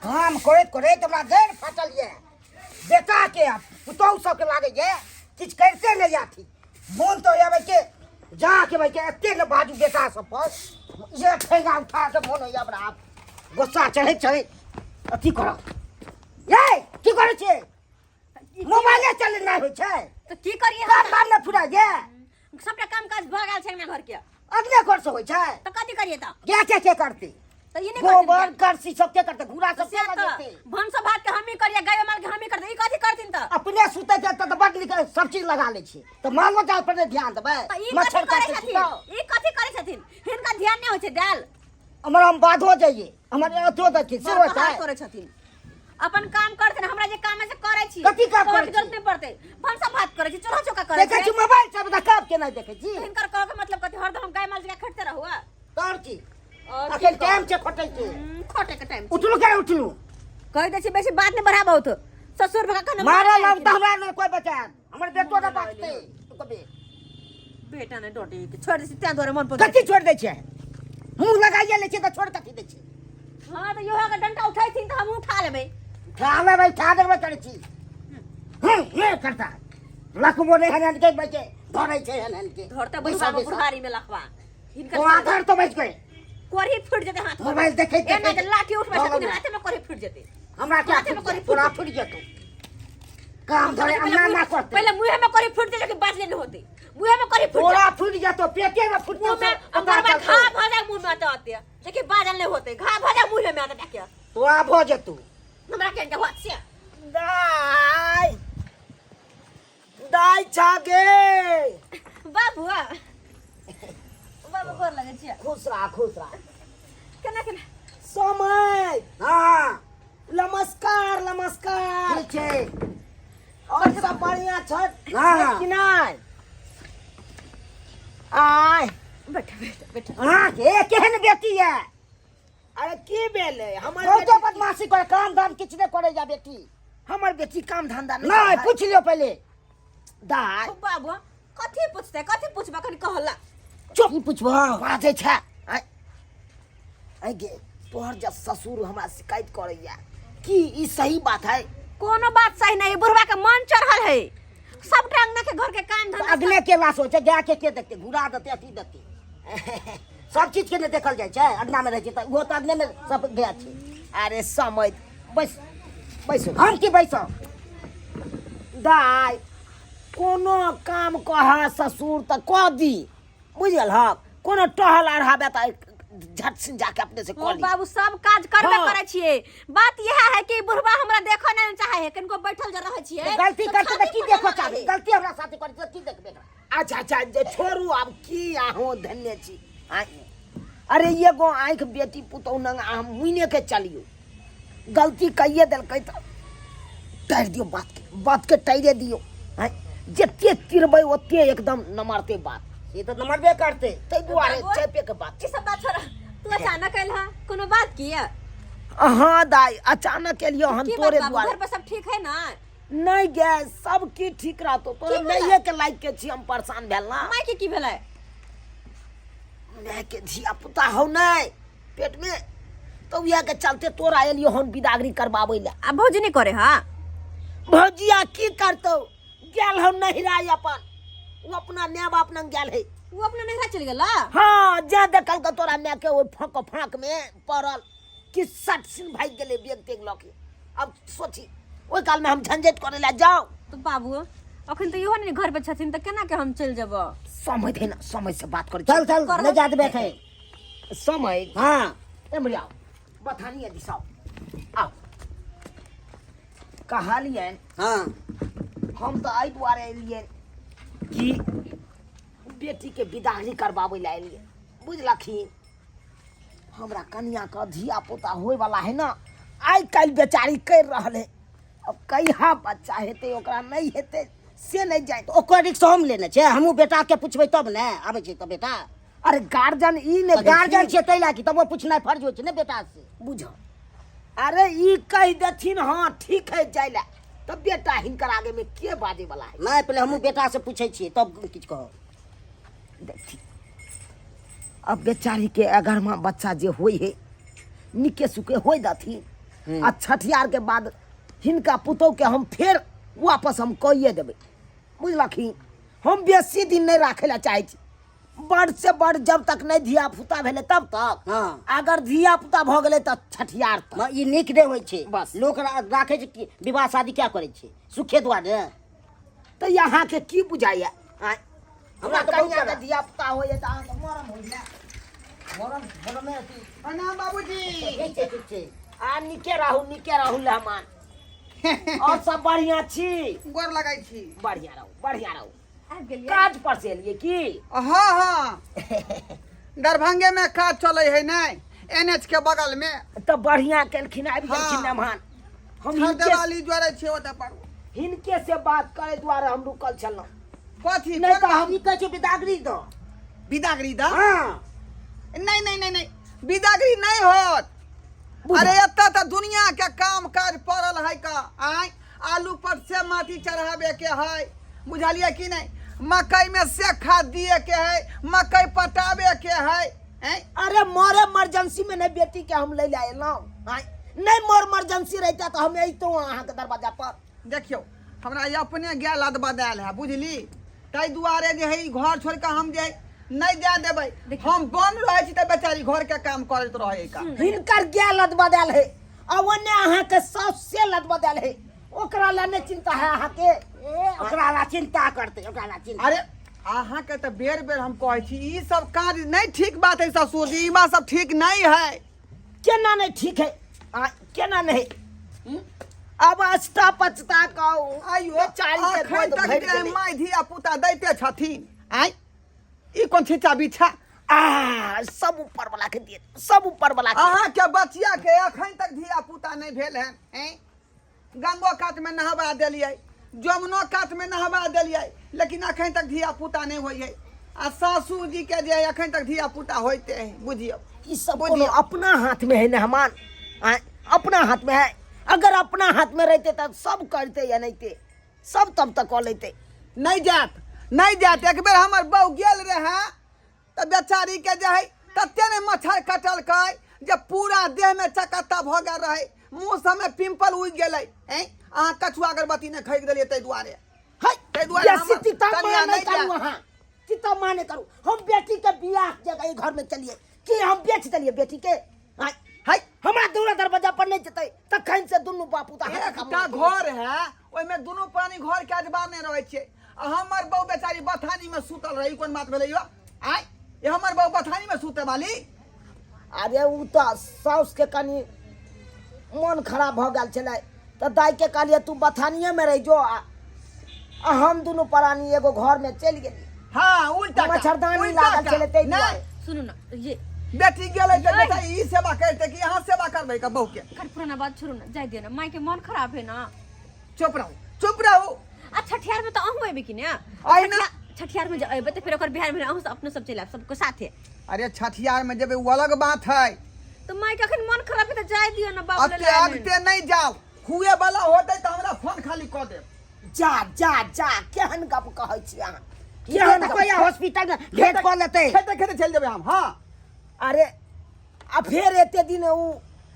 काम करैत करैत हमरा गैर फाटल यऽ बेटाके आ पुतहु सबके लागैए किछु करिते नहि अथी मोन तऽ होइए के जाके भाई के एते ने बाजू बेटा सब पर ये ठेंगा उठा के मोन होइए हमरा आब गुस्सा चढ़ैत चढ़ैत अथी करब ये की करै छियै मोबाइले चले नहि होइ छै तऽ की करिए काम काम नहि फुरा गे सबटा काम काज भऽ गेल छै अंगना घर के अगले घर से होइ छै तऽ कथी करिए तऽ गे के के करतै तऽ ई नहि गोबर करथिन करसी सब के करतै घूरा सब से के तऽ लगेतै भनसो भात के हमही करिए गाय माल के हमही करतै ई कथी करथिन तऽ अपने सुतै छै तऽ बड नीक सब चीज लगा लै छी तऽ मालो जाल पर नहि ध्यान देबै तऽ ई कथी मच्छर करै काटै छै छथिन तऽ ई कथी करै छथिन हिनका ध्यान नहि होइ छै दाल हमर हम बाधो जाइए हमर अथो देखी से बड़ होता पहाड़ है करै छथिन अपन काम करथिन हमरा जे काम है से करै छी कथी काम कहत करै छी? जरूरत नहि पड़तै भनसा भात करै छी चूल्हा चौका करै देखै छी छी मोबाइल सब देखब के नहि देखै छी हिनकर कहऽ के मतलब कथी हरदम हम गाय माल जकाँ खटते रहू आ? तोर की और की अखन कहब? टाइम छै खटै के खटे के टाइम उठलू के उठलू कहि दै छी बेसी बात नहि बढ़ाबौ तो ससुर भगा कने मारल हम तऽ हमरा नहि कोई बचायत हमर बेटो नहि बचतै तू कभी बेटा नहि डोटे के छोड़ दै छी तें दुआरे मन पर कथी छोड़ दै छै मुँह लगाइए लै छै तऽ छोड़ कथी दै छै हां तऽ इहो के डंटा उठैथिन तऽ हम उठा लेबै उठा लेबै उठा देबै करै छी हूँ ये करता लखबो नहि हन हन के बचे धरै छै हन हन के धरते बैसा बुढ़वा बैसा। बुढ़ारी में लखवा हिनकर तो आधार तो बच गए कोढ़ी फूट जेतै हाथ में। मोबाइल देखैत एना देखैत जे लाठी उठबै भऽ छथिन गेलै। हाथे में कोढ़ी फूट जेतै हमरा क्या हाथे में कोढ़ी फूट तोरा जेतै। फुट जेतौ काम धरे अन्ना ना करते पहिले मुँहे में कोढ़ी फूट जेतै कि बाजले नहि होतै मुँहे में कोढ़ी फूट तोरा फुट जेतौ पेटे में फुटतौ मुँह में पता अंदर में चलतौ। घा भऽ जाय मुँह में तऽ आते देखी बाजल नहि होतै घा भऽ जाय मुँहे में आते जाके तोरा भऽ जेतौ हमरा के के होत से दाय दाय छागे बाबू बाबू गोर लगै छियै खुश रह खुश रह केना केना समय हाँ नमस्कार नमस्कार ठीक छै और सब बढ़िया छै हाँ। कि नहि आय बैठ बैठ बैठ अहाँ के केहन बेटी है अरे की भेलै हमर बहुते बेटी बदमाशी करे काम धाम किछु नहि करे जा बेटी हमर बेटी काम धंधा नहि करै। पूछ लियौ पहिले दाय बाबू कथी पूछतै कथी पूछबा कनी कहला चुप की पूछबो बाजै छै आय आय गे तोहर जब ससुर हमरा शिकायत करैया की ई सही बात है कोनो बात सही नहीं बुढ़वा के मन चढ़ल है सबटा अंगना के घर के काम धंधा अगले के लाश होइ छै गाय के के देखते घुरा देते अथी देते सब चीज के ने देखल जाइ छै अंगना में रहै छै तऽ ओहो तऽ अंगने में सब गाय छै अरे समय बैस बैस हम की बैसब दाय कोनो काम कह ससुर तऽ कह दी बुझल हक कोनो टहल अढ़ाबे तऽ झट सिन जाके अपने से कऽ ली बाबू सब काज करबे हाँ। करै छियै बात यह है कि बुढ़वा हमरा देखो नहीं चाहे है कनको बैठल जे रहै छियै गलती तऽ करते तऽ छाती की पर देखो लगै चाहबै है। गलती हमरा साथे करै तऽ की देखबै एकरा? अच्छा अच्छा जे छोड़ू आब की अहूँ धन्य छी आँय अरे एगो आँखि बेटी पुतहु नंग अहाँ मुइने के चलियौ गलती कहिए देलकै तऽ टारि दियौ बातके बातके टाइरे दियौ आँय जते तिरबै ओते एकदम नमरतै बात से तऽ नमरबे करतै ताहि दुआरे बाबू। चैपे के बात ई सब बात छोड़ तू अचानक आयल हा कोनो बात किया हाँ दाई अचानक एलियो हम की बात तोरे बाबू दुआरे घर पर सब ठीक है ना नहीं गे सब की ठीक रहतो तोरे की भेलै? नहिए के लाइक के छी हम परेशान भेल ना माय के की भेलै माय के धिया पुता हौ नहीं पेट में तो उहे के चलते तोरा एलियो हम बिदागरी करबाबै ले आ भौजी नहीं करे हा भौजिया की करतौ गेल हौ नहिरा अपन ओ अपना माय बाप नंग गेल है वो अपना नैहरा चल गेला हाँ जा देखल के तोरा माय के ओहि फाँक फाँक में पड़ल कि सट सिन भागि गेलै बेग तेग लऽ के अब सोची ओहि काल में हम झंझट करे ला जाओ तो बाबू अखन तऽ इहो ने घर पे छथिन तऽ केना के हम चलि जेबो समय दे ना समय से बात कर चल चल ले जा देबे छै समय हाँ एम्हर आओ बथानी दिशाओ आओ कहलियनि हाँ हम तऽ एहि दुआरे एलियनि कि बेटीके विदागरी करबाबै लए एलियै बुझलखिन हमरा कनियाके धिया पुता होइवला है ने आइ काल्हि बेचारी करि रहल है अब कहिया बच्चा हेतै ओकरा नहि हेतै से नहि जानि ओकर रिक्स हम लेने छै हमहूँ बेटाके पुछबै तब ने आबै छै तऽ बेटा अरे गार्जियन ई नहि गार्जियन छियै ताहि लए कि तब पूछनाइ फर्ज होइ छै ने बेटा से बुझ अरे ई कहि देथिन हाँ ठीक है जाय लए तऽ बेटा हिनकर आगे में के बाजे वाला है नहि पहिले हमहूँ बेटा से पूछै छियै तब किछु कहब देखी अब बेचारी के अगरमा बच्चा जे होइ है निके सुके होइ दथिन आ छठियार के बाद हिनका पुतोह के हम फेर वापस हम कहिए देबै बुझलखिन। हम बेसी दिन नहि राखै लए चाहै छी, बड़ से बड़ जब तक नहि धिया पुता भेलै तब तक। हाँ। अगर धिया पुता भऽ गेलै तऽ छठियार तक। हँ, ई नीक नहि होइ छै। बस। लोक राखै छै कि विवाह शादी क्या करै छै सुखे दुआरे। तऽ अहाँके की बुझाइया? आँय, हमरा हमरा तऽ बहुत कनिया के सारा। धिया पुता होइया तऽ अहाँके मरम होइया। मरम मरमे अथी। प्रणाम बाबूजी। ठीक छै, ठीक छै। आ नीके रहू, नीके रहू लहमान, और सब बढ़िया छी? गोर लगै छी। बढ़िया रहू, बढ़िया रहू। आबि गेलियै? काज पर से एलियै की? हाँ हाँ, दरभंगे में काज चले है नहीं, एन एच के बगल में। तऽ बढ़िया केलखिन आबि गेलखिन। हाँ। मेहमान हम छर हिनके देवाली जोड़े छियै ओतऽ पर। हिनके से बात करे दुआरे हम रुकल छलहुँ। कथी? नहि तऽ हम ई कहै छै बिदागरी दो। बिदागरी दा? हाँ। नहीं नहीं नहीं नहीं, बिदागरी नहीं होत। बुझल। अरे एतऽ तऽ दुनिया के काम काज पड़ल है का। आय आलू पर से माटी चढ़ाबे के है, बुझलियै कि नहीं? मकई में से खाद दिए के है, मकई पटाबे के है। हैं? अरे मोर इमरजेंसी में नहीं बेटी के हम ले ले एलहुँ। आँय, नहीं मोर इमरजेंसी रहता तऽ हम अइतहुँ अहाँके दरवाजा पर। देखियौ, हमरा ई अपने गाय लद बदायल है बुझली, ताहि दुआरे जे है ई घर छोड़ कऽ हम जे नहीं दे देबै। हम बन रहै छी तऽ बेचारी घर के काम करैत रहै का। हिनकर गाय लद बदायल है आ ओन्ने अहाँके साउस से लद बदायल है, ओकरा लए नहि चिंता है अहाँके? ए, ओकरा ला चिंता करतै, ओकरा ला चिंता। अरे अहाँके तऽ बेर बेर हम कहै छी, ई सब काज नहीं ठीक बात है ससुर जी, ई बात सब ठीक नहीं है। केना नहीं ठीक है? आ, केना नहीं? अब अछता पछता कहू। आइयो बेचारी के अखन गोद तक भरि जे गेलै। माय धिया पुता दैते छथिन। आँय, ई कोन छिचा बिछा? आ सब ऊपर वाला के दिए, सब ऊपर वाला के। अहाँ के बचिया के अखन तक धिया पुता नहीं भेल है। ऐं, गंगो कात में नहबा देलियै, जमुनो कात में नहबा देलियै, लेकिन अखन तक धिया पुता नहीं होइ है। आ सासू जी के जे अखन तक धिया पुता होइते है, बुझियौ। ई सब बुझियौ। कोनो अपना हाथ में है ने हमान? आँय, अपना हाथ में है? अगर अपना हाथ में रहते तब सब करते या नहीं ते सब तब तक कऽ लेते। नहीं जात, नहीं जात। एक बेर हमर बहू गेल रहे तऽ बेचारी के जे है तते ने मच्छर कटलकै जे पूरा देह में चकत्ता भऽ गेल रहे, मुँह सबमे पिंपल उगि गेलै। ऐं, अहाँ कछुआ अगरबत्ती नहि खरीद देलियै ताहि दुआरे। है, ताहि दुआरे बेसी हमर तिता कनिया माँ नहीं नहि करू। जायत। अहाँ तिता माँ नहीं करू। हम बेटी के बियाह जगह ई घर में चलिए कि हम बेच देलिए बेटी के? आँय, है, हमरा दूरा दरवाजा पर नहीं जतै तखन से दुनू बापू तऽ हाथ एकटा घर है, ओहिमे दुनू प्राणी घर के अजबार नहि रहै छियै। आ हमर बहू बेचारी बथानी में सुतल रही, कोन बात भेलै यौ? आँय, ये हमर बहू बथानी में सुते वाली? अरे उ तऽ साउस के कनी मन खराब भऽ गेल छलै तऽ दाइ के कहलियै तू बथानिये में रहि जो आ आ हम दुनू प्राणी एगो घर में चलि गेलियै। हाँ, उल्टा का, मच्छरदानी उल्टा लागल का। छलै ताहि नहि, दुआरे। सुनू ना, ये बेटी गेलै तऽ नहि। बेटा ई सेवा करतै कि अहाँ सेवा करबै का बहू के? कर पुराना बात छोड़ू ना, जाय दियौ ना, माय के मन खराब है ना। चुप रहू, चुप रहू। आ छठियार में तऽ अहूँ एबै कि ने? आइ ना। छठियार में जे एबै तऽ फेर ओकर बिहार में अहूँ सब अपने सब चलि आयब सबके साथे। अरे छठियार में जेबै ओ अलग बात है। तऽ माय के अखन मन खराब है तऽ जाय दियौ ना बाबू अते अगते नहीं जाओ, हुए वाला होतै तऽ हमरा फोन खाली कऽ देब। जा जा जा, केहन गप कहै छी अहाँ? केहन केहन तऽ गप? कोइ हॉस्पिटल में भेंट कऽ लेतै। खेते खेते चलि जेबै हम। हाँ, अरे आ फेर एते दिन उ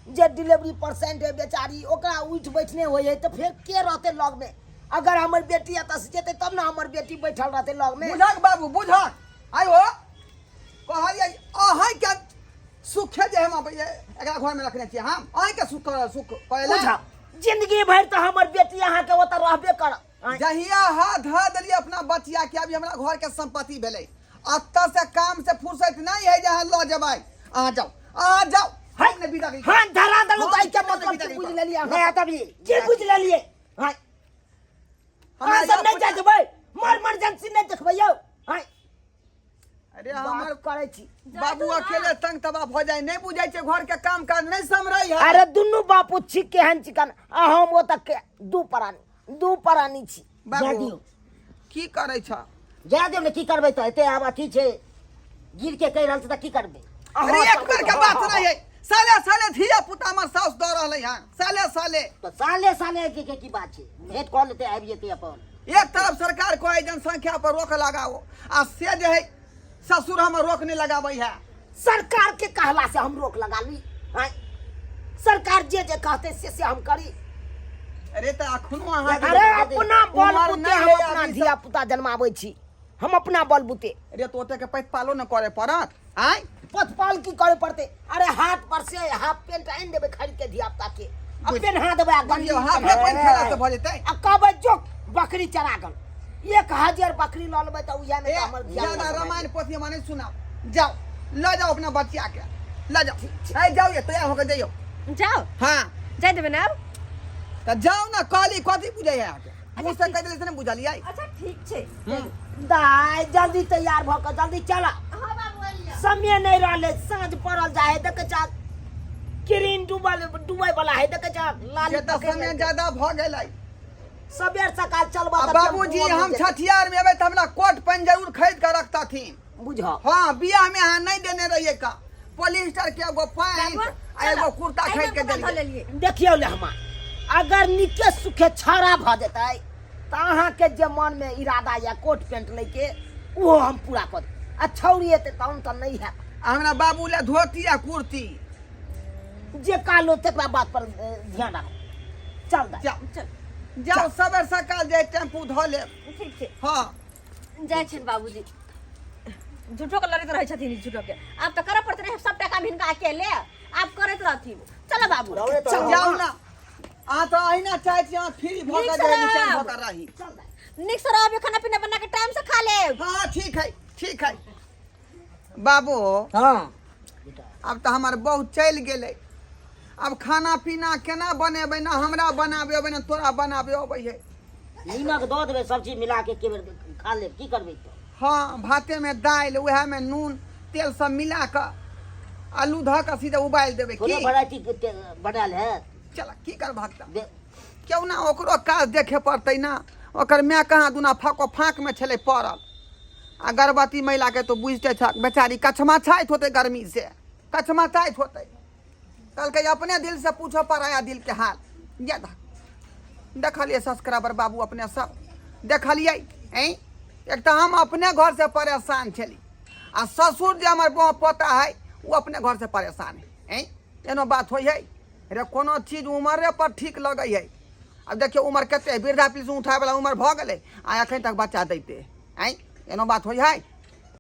जे डिलीवरी पेशेंट है बेचारी, ओकरा उठि बैठने होइ है तऽ फेर के रहतै लगमे? अगर हमर बेटी एतऽ से जेतै तब ने हमर बेटी बैठल रहतै लगमे। बुझक बाबू, बुझक। आइ हो कहलियै अहाँ के सुखे जे हम एकरा घर में रखने छियै, हम अहीं के सुख सुख करै लए। बुझक, जिंदगी भरि तऽ हमर बेटी अहाँके ओतऽ रहबे करत। आँय, जहिया हाथ धऽ देलियै अपना बचिया के, अभी हमरा घर के संपत्ति भेलै, अतऽ से काम से फुर्सत नहीं है जे अहाँ लऽ जेबै। अहाँ जाउ, अहाँ जाउ, हम नहि विदा करी। हाँ, धरा देलहुँ तऽ एहिके हम मतलब विदा की करी। बुझि लेलियै नहि अहाँ? तभी की बुझि लेलियै? आँय, हमरा अहाँ सब नहि अपना- जाय देबै? मर इमरजेंसी नहि देखबै यौ? आँय, अरे बात हमर करै छी। बाबू अकेले तंग तबाह भऽ जाय, नहि बुझै छै घर के काम काज नहि सम्हरै है। अरे दुनू बापू छी केहन चिकन आ हम ओतऽ के दू प्राणी, दू प्राणी छी। जाय बाबू दियौ। की करै छ? जाय दियौ ने, की करबै तऽ एते आब अथी छै, गिर के कहि रहल छै तऽ की करबै? अरे एक बेर के बात नहीं है, साले साले धिया पुता हमर साउस दऽ रहलै हन, साले साले। तऽ साले साले के के की बात छै, भेंट कऽ लेतै, आबि जेतै अपन। एक तरफ सरकार कहै जनसंख्या पर रोक लगाओ, आ से जे है ससुर हमर रोक नहीं लगाबै है। सरकार के कहला से हम रोक लगा ली? आँय, सरकार जे जे कहतै से से हम करी। अरे तऽ अखनो अहाँ अरे अपना बल उमर बुते नहि हम है अपना अभी सब। धिया पुता जन्माबै छी, हम अपना बल बुते। अरे तो ओते के पैत पालो न करे पड़त आय। पथपाल की करे पड़ते? अरे हाथ पर से हाफ पेंट आनि देबै खरीद के धिया पुता के, आ पेन्हा देबै आ गंजी बुझियौ हाफे पेंट खेला से भऽ जेतै। आ कहबै जो बकरी चरा गल, 1000 बकरी लऽ लेबै तऽ उएह मे ए, तऽ हमर धिया ज्यादा पुता रामायण पोथी हमरा नहीं सुनाओ, जाओ ल जाओ अपना बच्चिया के ल जाओ। ए जाओ ये तैयार होकर जाइयो। जाओ। हाँ जाय देबै ने आब? तऽ जाओ ना, कहली कथी बुझै है अहाँके? मुँह से कहि देली से नहि बुझलियै? अच्छा ठीक छै। दाय जल्दी तैयार भऽ कऽ जल्दी चल। हाँ बाबू अलिया। समय नहीं रहले, साँझ पड़ल जाए है, देखे चा किरिन डूबल डूबै वाला है, देखे चा लाली से तऽ पकड़ि समय लेलकै। ज्यादा भऽ गेलै। सबेर सकाल चलबा आ तऽ बाबूजी टेम्पू हम अबै जेतै। छठियार में एबै तऽ हमरा कोट पैंट जरूर खरीद कऽ रखतथिन। बुझ। हाँ बियाह में अहाँ नहीं देने रहिए का पॉलिस्टर के एगो पैंट बाबू, आ एगो कुर्ता एहिमे खरीद के कपड़ा धो देलियै। लेलियै। देखियौ ले हमा अगर निके सुखे छाड़ा भऽ जेतै तऽ अहाँके जे मनमे इरादा यऽ कोट पैंट लैके ओहो हम पूरा कऽ देब। आ छौड़ी एतै तहन तऽ नहि हैत। आ हमरा बाबू ले धोती आ कुर्ती। जे कहलहुँ तकरा बात पर ध्यान राखू। चल दाइ। जाओ चल जाओ सबेर सकाल जाय टेम्पू धऽ लेब। ठीक छै। हाँ जाइ छनि बाबूजी, झूठो के लड़ैत रहै छथिन ई झूठो के। आब तऽ करऽ पड़तै रहै सबटा काम हिनका अकेले, आब करैत रहथिन। चलो बाबू। चल। जाउ ना, अहाँ तऽ अहिना चाहै छी अहाँ फ्री भऽ नीक कऽ से जाय निचैन रहब। भऽ कऽ रही। नीक से रहब, खाना पीना बना के टाइम से खा लेब। हाँ ठीक है ठीक है बाबू। हाँ आब तऽ हमर बहू चलि गेलै, आब खाना पीना केना बनेबै? ना हमरा बनाबे अबै ना तोरा बनाबे अबै है। नीमक दऽ देबै सब चीज मिला के एके बेर खा लेब, की करबै तऽ? हाँ भातेमे दालि उएहमे नून तेल सब मिला कऽ आलू धऽ कऽ सीधे उबालि देबै। थोड़े की वेराइटी बनायल हैत। चल की करबहक तऽ? दे- क्यों ना ओकरो काज देखे पड़तै ना। ओकर माय कहाँ दुना फाको फाँकमे छलै पड़ल, आ गर्भवती महिलाके तो बुझिते छक बेचारी कछमछाइत होतै, गर्मी से कछमछाइत होतै। कहलकै अपने दिल से पूछो पराया दिल के हाल। ये देखलियै सब्सक्राइबर बाबू अपने सब देखलियै। ऐं एक तऽ हम अपने घर से परेशान छली आ ससुर जे हमर पोता है ओ अपने घर से परेशान है। ऐं एनो बात होइ है रे? कोनो चीज उमरे पर ठीक लगै है। आब देखियौ उमर कते है, वृद्धा पेंशन उठाबै वाला उमर भऽ गेलै आ एखन तक बच्चा दैते। ऐं एनो बात होइ है?